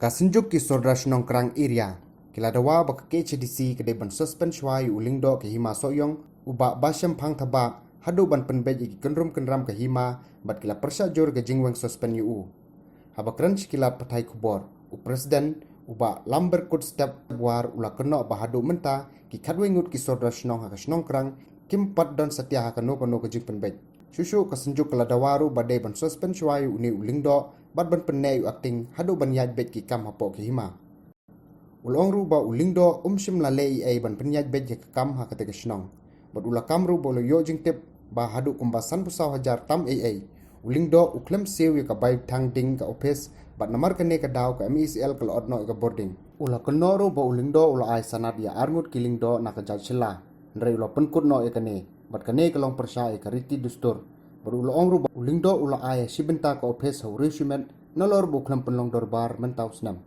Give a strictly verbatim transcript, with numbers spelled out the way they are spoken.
Ka Synjuk ki Sordar Shnong Krang Area ki la dawa ba ka K H A D C ka dei ban suspend shuwa ïa u Lyngdoh ka Hima Sohiong, u Bah Bashem Phang Thabah, haduh ban pynbeit ïa ki kynrum kynram ka hima, bad ki la pyrshah jur ka jingweng suspend ïa u. Haba kren sha ki lad pathai khubor, u President, u Bah Lamberkut Step War, u la kynnoh ba haduh mynta ki khatwei ngut ki Sordar Shnong ha ka Shnong Krang kim pat don satia ha kano kano ka jingpynbeit. Shuh shuh ka Synjuk ka la dawa ruh ba dei ban suspend shuwa ïa une u Lyngdoh bad ban pynneh ïa u Acting haduh ban ïaid beit ki kam hapoh ka hima. U la ong ruh ba u Lyngdoh um shym la leh ei ei ban pynïaid beit ïa ka kam ha kata ka shnong. Bad u la kam ruh ba u la ïoh jingtip ba haduh kumba sanphew saw hajar tam ei ei, u Lyngdoh u khlem siew ïa ka bai thang ding ka ophis, bad namar kane ka daw ka M E C L ka la ot noh ïa ka bording. U la kynnoh ruh ba u Lyngdoh u la ai sanad ïa arngut ki Lyngdoh na ka jaid shylla, hynrei u la pynkut noh ïa kane, bad kane ka long pyrshah ïa ka riti dustur. Bad u la ong ruh ba u Lyngdoh u la ai ïa shi bynta ka ophis ha u riewshimet, nalor ba u khlem pynlong dorbar mynta u snem.